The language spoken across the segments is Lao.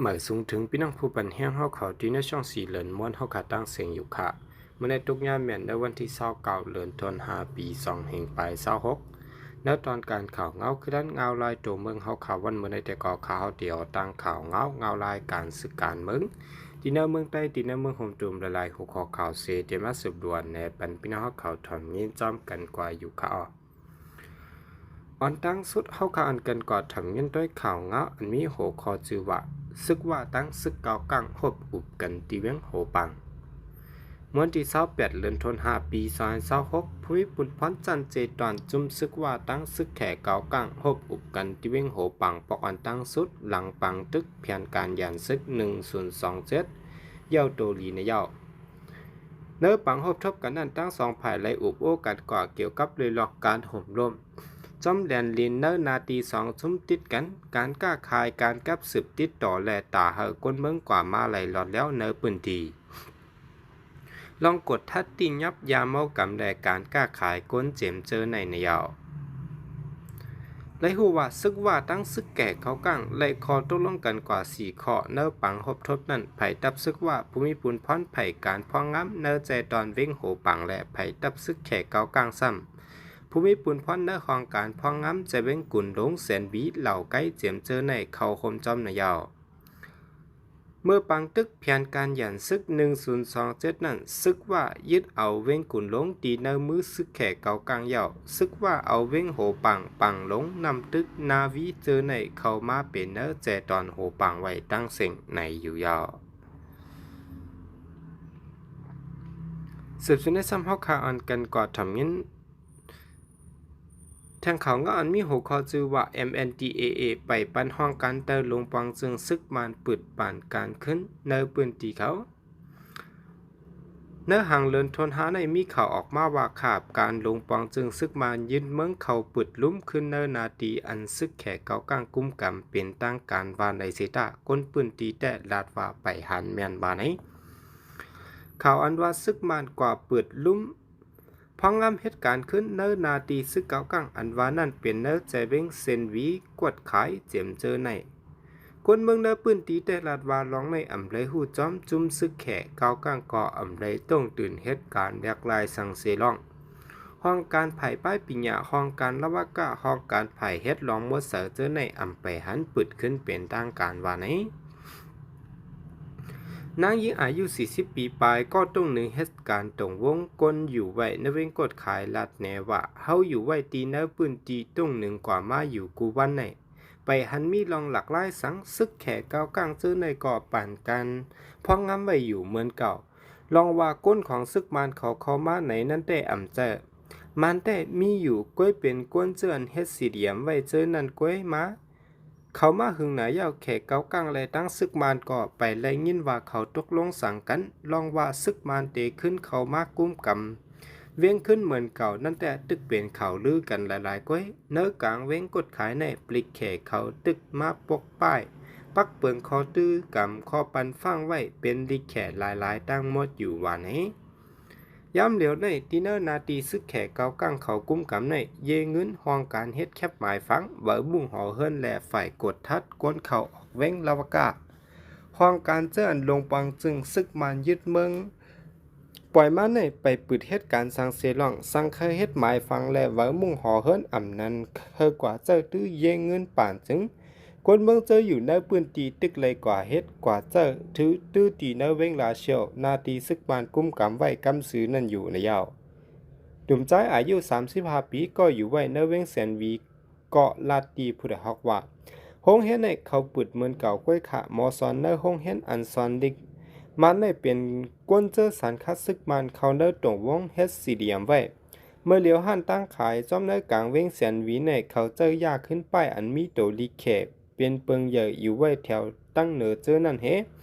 ໝາຍສູງເຖິງພີ່ນ້ອງຜູ້ປັນແຮງເຮົາເຂົ້າທີ່ໃນຊ່ອງສີເລີນມ່ວນເຮົາຂ້າຕ່າງເສັງຢູ່ຄ່າ. ມື້ໃນຕົກຍາມແມ່ນໃນວັນທີຊາວເກົ້າ ເດືອນທັນວາ ປີສອງພັນປາຍຊາວຫົກ ໃນຕອນການຂ່າວເງົາຄືກັນ ງາວລາຍໂຕເມືອງເຮົາຂ່າວວັນມື້ໃນແຕ່ກໍຂ່າວດຽວ ຕາງຂ່າວເງົາ ງາວລາຍການສຶກການເມືອງ ທີ່ໃນເມືອງໃຕ້ ທີ່ໃນເມືອງໂຮມຕຸມ ຫຼາຍໆຫົວຂໍ້ຂ່າວເສ ໄດ້ມາສືບດ່ວນແນະປັນພີ່ນ້ອງເຮົາເຂົ້າທ່ອນຍິນພ້ອມກັນກວ່າຢູ່ຄ່າ. ອັນຕາງສຸດເຮົາກະອັນກັນກອດທຳເງິນດ້ວຍຂ່າວເງົາ ອັນມີຫົວຂໍ້ຊື່ວ່າ ຊຶກວາຕ້າງຊຶກເກົາກ້າງຮົບອຸບກັນທີ່ວຽງໂຫປາງ. ເມື່ອວັນທີຊາວແປດ ເດືອນທັນວາ ປີສອງພັນຊາວຫົກ ພູມີບຸນພອນ ຈັນເຈຕອນ ຈຸ່ມຊຶກວາຕ້າງຊຶກແຂເກົາກ້າງຮົບອຸບກັນທີ່ວຽງໂຫປາງ ປອກອັນຕາງສຸດ ຫຼັງປາງຕຶກແຜນການຢ້ານຊຶກ ໜຶ່ງສູນສອງເຈັດ ເຍົາໂຕລີໃນເຍົາ. ໃນປາງຮົບທົບກັນນັ້ນ ທັງສອງຝ່າຍໄດ້ອຸບໂອ້ກັນກ່າກ່ຽວກັບເລື່ອງການໂຫມລົມ ຈອມແດນດິນໃນໜ້າທີ່ສອງຊຸມຕິດກັນ, ການຄ້າຂາຍ, ການກັບສືບຕິດຕໍ່ ແລະ ຕາເຮີກວນເມືອງກວ່າມາໄຫຼລອດແລ້ວໃນພື້ນທີ່, ລອງກົດທັດຕິຫຍັບຢາເມົາກຳ ແລະ ການຄ້າຂາຍຄົນເຈມເຈີໃນໃນເຍົາ. ໄດ້ຮູ້ວ່າຊຶກວາຕັ້ງຊຶກແຂເກົາກ້າງ ໄດ້ຂໍ້ຕົກລົງກັນກວ່າສີ່ຂໍ້ ໃນປາງຮົບທົບນັ້ນ ໄພຕັບຊຶກວາ ພູມີບຸນພອນ ໄພການພອງງາມ ໃນແຈຕອນເວັງໂຫປາງ ແລະ ໄພຕັບຊຶກແຂເກົາກ້າງຊ້ຳ ພູມີບຸນພອນ ໃນຫ້ອງການພອງງາມ ແຈເວັງກຸນຫຼົງ ແສນຫວີ ເຫຼົ່າໄກ ເຈມເຈີໃນເຂົ້າໂຮມຈອມໃນເຍົາ. ເມື່ອປາງຕຶກແຜນການຢ້ານຊຶກ ໜຶ່ງສູນສອງເຈັດນັ້ນ ຊຶກວາຍຶດເອົາເວັງກຸນຫຼົງ ທີ່ໃນມືຊຶກແຂເກົາກ້າງເຍົາ, ຊຶກວາເອົາເວັງໂຫປາງ, ປາງຫຼົງ, ນ້ຳຕຶກ, ນາວີເຈີໃນເຂົ້າມາເປັນໃນແຈຕອນໂຫປາງໄວ້ຕັ້ງເສັງໃນຢູ່ເຍົາ. ສືບສູ່ໃນຊ້ຳເຮົາຄາອ່ານກັນກວ່າທຳເງິນ ແຫຼ່ງຂ່າວເງົາອັນມີຫົວຂໍ້ຊື່ວ່າ ເອັມເອັນດີເອເອ ໄປປັນຫ້ອງການໃຕ້ໂລງປອງເຊິ່ງຊຶກມານປຶດປານການຂຶ້ນໃນພື້ນທີ່ເຂົາ. ໃນຫາງເດືອນທັນວານີ້ມີຂ່າວອອກມາວ່າ ຂາບການໂລງປອງເຊິ່ງຊຶກມານຍຶດເມືອງເຂົາປຶດລຸ່ມຂຶ້ນໃນໜ້າທີ່ອັນຊຶກແຂເກົາກ້າງກຸມກຳເປັນທາງການວ່າໃນເຊຕາ ຄົນພື້ນທີ່ແທ້ລາດວ່າໄປຫັນແມ່ນວ່າໃນ. ຂ່າວອັນວ່າຊຶກມານກວ່າປຶດລຸ່ມ ພອງງາມເຮັດການຂຶ້ນໃນໜ້າທີ່ຊຶກເກົາກ້າງອັນວ່ານັ້ນ ເປັນໃນແຈເວັງເຊັນຫວີ ກວດຂາຍ ເຈມເຈີໃນ. ຄົນເມືອງໃນພື້ນທີ່ແຕ່ລາດວ່າ ລອງໃນອຳໄລຮູ້ຈອມ ຈຸ່ມຊຶກແຂເກົາກ້າງກໍອຳໄລຕົງຕື່ນເຮັດການແຫຼກຫຼາຍສັງເສລອງ. ຫ້ອງການຝ່າຍປາຍປີຍາ, ຫ້ອງການລາວາກາ, ຫ້ອງການຝ່າຍເຮັດລອງໝົດເສີເຈີໃນອຳໄປຫັນປຶດຂຶ້ນເປັນທາງການວ່າໃນ. ນາງຍິງອາຍຸສີ່ສິບປີປາຍ ກໍຕົງໜຶ່ງເຮັດການຕົງວົງກົນຢູ່ໄວ້ໃນເວັງກົດຂາຍ ລາດແນວ່າ ເຮົາຢູ່ໄວ້ທີ່ໃນພື້ນທີ່ຕົງໜຶ່ງກວ່າມາຢູ່ກູ່ວັນໃນ ໄປຫັນມີລອງຫຼາກຫຼາຍສັງ ຊຶກແຂເກົາກ້າງເຈີໃນກໍປານການພອງງາມໄວ້ຢູ່ເໝືອນເກົ່າ. ລອງວ່າກົນຂອງຊຶກມານເຂົາເຂົ້າມາໃນນັ້ນແຕ່ອຳເຈີ ມານແຕ່ມີຢູ່ ກວຍເປັນກົນເຈີອັນເຮັດສີ່ຫຼ່ຽມໄວ້ເຈີນັ້ນກວຍມາ ເຂົາມາຫຶງໜາເຍົາ ແຂເກົາກ້າງ ແລະ ທັງຊຶກມານກໍໄປໄດ້ຍິນວ່າເຂົາຕົກລົງສັງກັນ ລອງວ່າຊຶກມານເຕຂຶ້ນເຂົ້າມາກຸມກຳວຽງຄືນເໝືອນເກົ່ານັ້ນແຕ່ ຕຶກເປັນຂ່າວລືກັນຫຼາຍໆກວຍ. ໃນກາງເວັງກົດຂາຍໃນ ລິກແຂເຂົາຕຶກມາປົກປ້າຍ ປັກເປິງຂໍ້ຕື້ກຳ ຂໍ້ປັນຟັງໄວ້ເປັນລິກແຂຫຼາຍໆຕັ້ງໝົດຢູ່ວ່າໃນ. ຍາມຫຼຽວໃນ ທີ່ເນີນາຕີຊຶກແຂເກົາກ້າງເຂົາກຸມກຳໃນ ເຢເງິນຫ້ອງການເຮັດແຄບໝາຍຝັງ ເຫວີມຸງຫໍເຮືອນ ແລະ ຝ່າຍກວດທັດຄົນເຂົ້າອອກເວັງລາວະກາ ຫ້ອງການເຈີອັນລົງປອງຈຶ່ງຊຶກມານຍຶດເມືອງ ປ່ອຍມາໃນໄປປຶດເຮັດການສັງເສລ່ອງ ສັງເຄີເຮັດໝາຍຝັງ ແລະ ເຫວີມຸງຫໍເຮືອນ ອຳນັ້ນເຄີກວ່າເຈີຕື້ເຢເງິນປານຈຶ່ງ ຄົນເມືອງເຈີຢູ່ໃນພື້ນທີ່ຕຶກໄດ້ກວ່າເຮັດກວ່າເຈີ ຖືຕື້ຕີໃນເວັງລາຊຽວ ນາຕີຊຶກມານກຸມກຳໄວ້ກຳຊື່ນັ້ນຢູ່ໃນເຍົາ. ໜຸ່ມຊາຍອາຍຸສາມສິບຫ້າປີ ກໍຢູ່ໄວ້ໃນເວັງແສນຫວີ ກໍລາດຕີຜູ້ດຽວຮອກວ່າ ໂຮງຮຽນໃນເຂົາປຶດເໝືອນເກົ່າກ້ວຍຂະ ໝໍສອນໃນໂຮງຮຽນອັນສອນລິກ ມານໃນເປັນ ກົນເຈີສັນຄັດຊຶກມານເຂົ້າໃນຕົງວົງເຮັດສີ່ຫຼ່ຽມໄວ້ ເມື່ອຫຼຽວຮ້ານຕັ້ງຂາຍ ຈ້ອມໃນກາງເວັງແສນຫວີໃນ ເຂົາເຈີຢາຂຶ້ນປ້າຍອັນມີໂຕລິກແຂ ເປັນເປິງໃຫຍ່ຢູ່ໄວ້ແຖວຕັ້ງເນີເຈີນັ້ນເຮ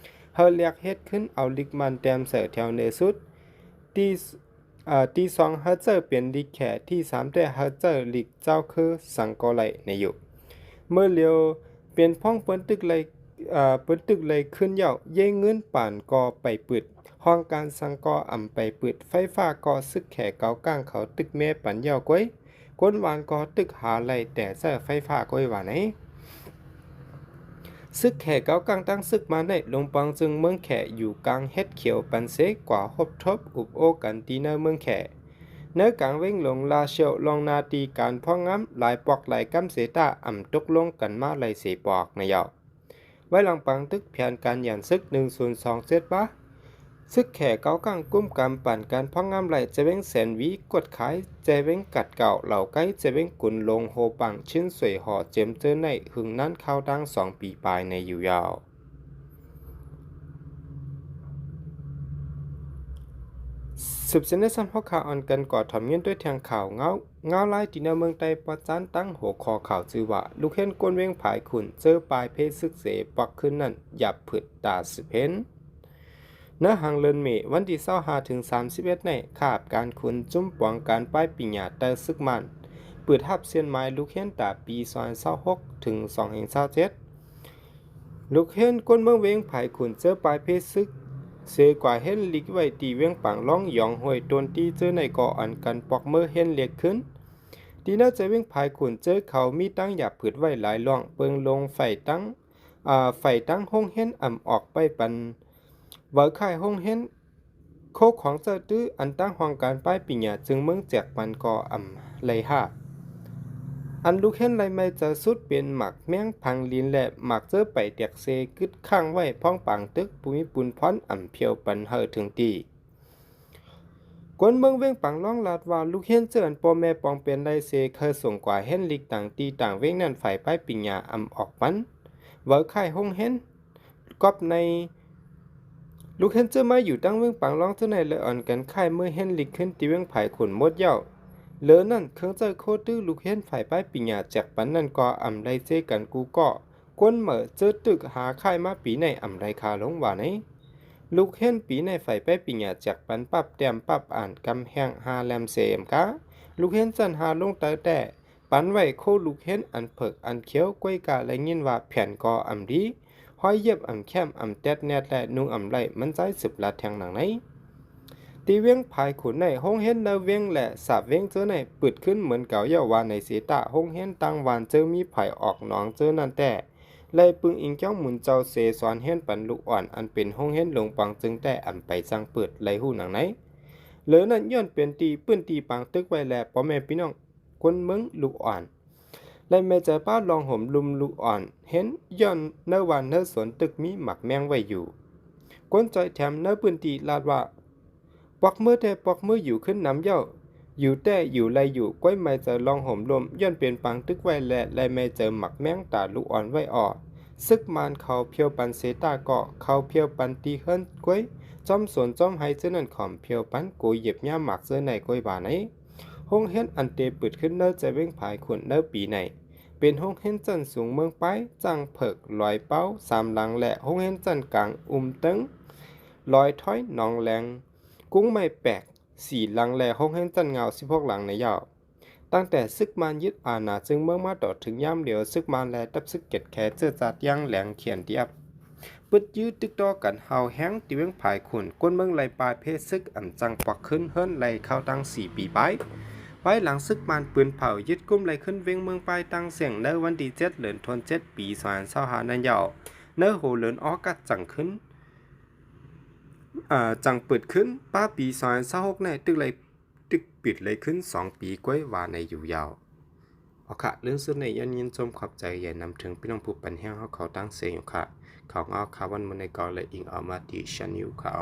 ເຮົາລຽກເຮັດຂຶ້ນເອົາລິກມັນແຕ້ມໃສ່ແຖວເນີສຸດ ທີ່ ເອີ ທີ່ສອງເຮົາເຈີເປັນລິກແຂ ທີ່ສາມແຕ່ເຮົາເຈີລິກເຈົ້າຄືສັງກໍໄລໃນຢູ່ ເມື່ອຫຼຽວເປັນພອງເປີ້ນຕຶກໄລ ເອີ ເປີ້ນຕຶກໄລຂຶ້ນເຍົາ ເຢເງິນປານກໍໄປປຶດ ຫ້ອງການສັງກໍອຳໄປປຶດ ໄຟຟ້າກໍຊຶກແຂເກົາກ້າງເຂົາຕຶກແມ່ປັນເຍົາກ້ວຍ ຄົນຫວານກໍຕຶກຫາໄລແຕ່ໃຊ້ໄຟຟ້າກ້ວຍຫວານໃນ ຊຶກແຂກເກົາກ້າງ ທັງຊຶກມານໃນ ລົງປອງຊຶງເມືອງແຂ ຢູ່ກາງເຮັດຂຽວປັນເຊ ກວ່າຮົບທົບອຸບໂອ້ກັນ ທີ່ໃນເມືອງແຂ ໃນກາງເວັງຫຼວງລາຊຽວ ລອງໜ້າທີ່ການພວກງາມ ຫຼາຍປອກຫຼາຍກຳເສຕາ ອຳຕົກລົງກັນມາໄດ້ເສຍປອກໃນເຍົາ ໄວ້ຫຼັງປາງຕຶກແຜນການຫຍັນຊຶກ ໜຶ່ງສູນສອງເຈັດ ວ່າ ຊຶກແຂເກົາກ້າງ ກຸມກຳປານການພວກງາມໄດ້ ແຈເວັງແສນຫວີ ກວດຂາຍ ແຈເວັງກັດເກົ່າ ເລົ່າໄກ ແຈເວັງກຸນ ໂລງໂຮປາງ ຊິນສວຍ ຫໍເຈັມ ເຈີໃນ ຫຶງນານຄາວທາງສອງປີປາຍໃນຢູ່ຍາວ. ສືບເສັ້ນໃນຊັ້ນ ພວກຂ້າອ່ອນກັນ ກໍຖອມຍິນດ້ວຍແທ່ງຂ່າວເງົາ ເງົາລາຍ ທີ່ແນວເມືອງໃຕ້ປະຈານ ຕັ້ງຫົວຂໍ້ຂ່າວຊື່ວ່າ ລູກເຫັນກົ້ນເວັງຜາຍຂຸນ ເຈີປາຍເພຊຶກເສ ປັກຄືນນັ້ນ ຫຍັບຜຶດຕາສືບເຫັນ. ໃນຫາງເດືອນເມ ວັນທີຊາວຫ້າ ເຖິງ ສາມສິບເອັດ ໃນຄາບການຂຸນ ຈຸ້ມປວງການປາຍປີຍາ ໃຕ້ຊຶກມານ ເປີດຮັບສ່ຽນໝາຍລູກເຫັນ ຕາປີສອງພັນຊາວຫົກ ເຖິງ ສອງພັນຊາວເຈັດ ລູກເຫັນກົ້ນເມືອງເວັງຜາຍຂຸນ ເຈີປາຍເພຊຶກເສ ກວ່າເຫັນລິກໄວ້ ທີ່ເວັງປາງລອງ ຢອງຫ້ວຍ ໂຕນຕີ ເຈີໃນ ກໍອັນກັນປອກເມີເຫັນເລກຂຶ້ນ ທີ່ໜ້າຈະເວັງຜາຍຂຸນ ເຈີເຂົາມີຕັ້ງຫຍັບຜຶດໄວ້ຫຼາຍລ່ອງ ເປິງລົງໄຟຕັ້ງ ອາ ໄຟຕັ້ງໂຮງເຮນ ອຳອອກໄປປັນ ເວົ້າຄ້າຍໂຮງເຮນ ໂຄຂອງເຈົ້າຕື້ ອັນຕັ້ງຫ້ອງການປາຍປີຍາ ຈຶ່ງເມືອງແຈກປັນ ກໍອຳໄລຮາບ ອັນລູກເຫັນໄລໄມ້ເຈົ້າສຸດ ເປັນໝາກແມງຜັງລິນ ແລະ ໝາກເຈີໄປແຕກເຊ ກຶດຄ້າງໄວ້ ພ້ອງປາງຕຶກ ພູມີປຸນພອນ ອຳພຽວປັນເຮີເຖິງຕີ ຄົນເມືອງເວັງປາງລອງລາດວ່າ ລູກເຫັນເຈີອັນພໍ່ແມ່ປອງເປັນໄລເຊ ເຄີຍສົ່ງກວ່າເຫັນລິກຕ່າງທີ່ຕ່າງເວັງນັ້ນ ຝ່າຍປາຍປີຍາອຳອອກປັນ ເວົ້າຄ້າຍໂຮງເຫັນກອບໃນ ລູກເຫັນເຈີມາຢູ່ຕັ້ງເວັງປາງລອງເທື່ອໃນ ແລະ ອ່ອນກັນຄ້າຍເມືອເຫັນລິກຂຶ້ນທີ່ເວັງຜາຍຂຸນໝົດຍາວ. ເລີນັ້ນ ເຄື່ອງໃຊ້ໂຄຕື້ລູກເຫັນຝ່າຍປາຍປີຍາແຈກປັນນັ້ນ ກໍອຳໄລເຊກັນກູ່ເກາະ ກົ້ນເໝີເຈີຕຶກຫາຄ້າຍມາປີໃນ ອຳໄລຄາລົງວ່າໃນ ລູກເຫັນປີໃນ ຝ່າຍປາຍປີຍາແຈກປັນປັບແຕ້ມປັບອ່ານ ກຳແຮງຫ້າແຫຼມເຊມກາ ລູກເຫັນຊັ້ນຫ້າລົງໃຕ້ແຕ້ ປັນໄວ້ໂຄລູກເຫັນອັນເຜິກອັນຂຽວ ກ້ວຍກາໄດ້ຍິນວ່າແຜນກໍອຳດີ ຮອຍຢຽບອຳແຄມ ອຳແຕດແນດ ແລະ ນຸ່ງອຳໄລ ມັນໃຊ້ສືບລັດແທງໜັງໃນ ທີ່ເວັງຜາຍຂຸນໃນ ໂຮງຮຽນໃນເວັງ ແລະ ສາບເວັງເຈີໃນ ປຶດຂຶ້ນເໝືອນເກົ່າເຍົາວ່າໃນເສຕາ ໂຮງຮຽນຕ່າງບ້ານເຈີມີຜາຍອອກໜອງເຈີນັ້ນແຕ່ ແລະ ປຶງອີງຈ້ອງໝູນເຈົ້າເສ ສອນຮຽນປັນລູກອ່ອນ ອັນເປັນໂຮງຮຽນຫຼວງປອງເຈີງແຕ່ ອຳໄປສັ່ງເປີດໄດ້ຮູ້ໜັງໃນ ເລີນັ້ນຍ້ອນເປັນທີ່ ພື້ນທີ່ປາງຕຶກໄວ້ ແລະ ພໍ່ແມ່ພີ່ນ້ອງຄົນເມືອງລູກອ່ອນ ແລະ ແມ່ໃຈປ້າລອງໂຮມລຸມລູກອ່ອນເຫັນ ຍ້ອນໃນບ້ານໃນສວນຕຶກມີໝາກແມງໄວ້ຢູ່. ຄົນຈ່ອຍແຖມໃນພື້ນທີ່ລາດວ່າ ປອກເມີແຕ່ປອກເມີຢູ່ຂຶ້ນນຳເຍົາ ຢູ່ແຕ່ຢູ່ໄລຢູ່ ກ້ວຍໄມ້ຈະລອງໂຮມລົມ ຍ້ອນເປັນປາງຕຶກໄວ້ ແລະ ໄລໄມ້ເຈີໝາກແມງຕາລູກອ່ອນໄວ້ອໍ ຊຶກມານເຂົາພຽວປັນເສຕາເກາະ ເຂົາພຽວປັນທີ່ເຮືອນກ້ວຍ ຈອມສວນຈອມໄຮ່ເຈີນັ້ນ ຂອມພຽວປັນໂກຢຽບຫຍ້າໝາກເຈີໃນກ້ວຍວ່າໃນ ໂຮງຮຽນອັນເຕປຶດຂຶ້ນໃນຈະເວັງຜາຍຂຸນໃນປີໃນ ເປັນໂຮງຮຽນຊັ້ນສູງເມືອງປາຍ ຈ້າງເຜິກ ລອຍເປົ້າ ສາມຫຼັງ ແລະ ໂຮງຮຽນຊັ້ນກາງ ອຸມເຕີງ ລອຍທອຍ ໜອງແຫຼງ ກຸງໄມ້ແປກ ສີ່ຫຼັງ ແລະ ໂຮງຮຽນຊັ້ນງາວ ສິບຫົກຫຼັງໃນເຍົາ. ຕັ້ງແຕ່ຊຶກມານຍຶດອານາເຊິ່ງເມືອງມາຕໍ່ເຖິງຍາມດຽວ ຊຶກມານ ແລະ ທັບຊຶກເກດແຂເຈີຈາດຢ່າງແຫຼງຂຽນຕຽບ ປຶດຢື້ຕຶກຕໍ່ກັນເຮົາແຮງ ທີ່ເວັງຜາຍຂຸນ ຄົນເມືອງໄລປາຍເພຊຶກ ອຳຈັ່ງປອກຄືນເຮືອນໄລເຂົ້າຕັ້ງສີ່ປີປາຍ ພາຍຫຼັງຊຶກມານປືນເຜົາຍຶດກຸມໄລຂຶ້ນເວັງເມືອງປາຍຕັ້ງເສັງ ໃນວັນທີເຈັດ ເດືອນທັນເຈັດ ປີສອງພັນຊາວຫ້ານັ້ນເຍົາ. ໃນຫົວເດືອນອອກັດຈັ່ງຂຶ້ນ ເອີ ຈັ່ງເປີດຂຶ້ນ ປາຍປີສອງພັນຊາວຫົກໃນ ຕຶກໄລ ຕຶກປິດໄລຂຶ້ນສອງປີກ້ວຍວ່າໃນຢູ່ຍາວ. ເອົາຄະ ເລື່ອງສຸດໃນຍ້ອນຍິນຊົມຂອບໃຈໃຫຍ່ນຳເຖິງພີ່ນ້ອງຜູ້ປັນແຮງເຮົາເຂົ້າຕັ້ງເສຍຢູ່ຄະ ເຂົາເອົາຄາວັນມື້ໃນກໍເລີຍອີງເອົາມາທີ່ Channel ຄະ.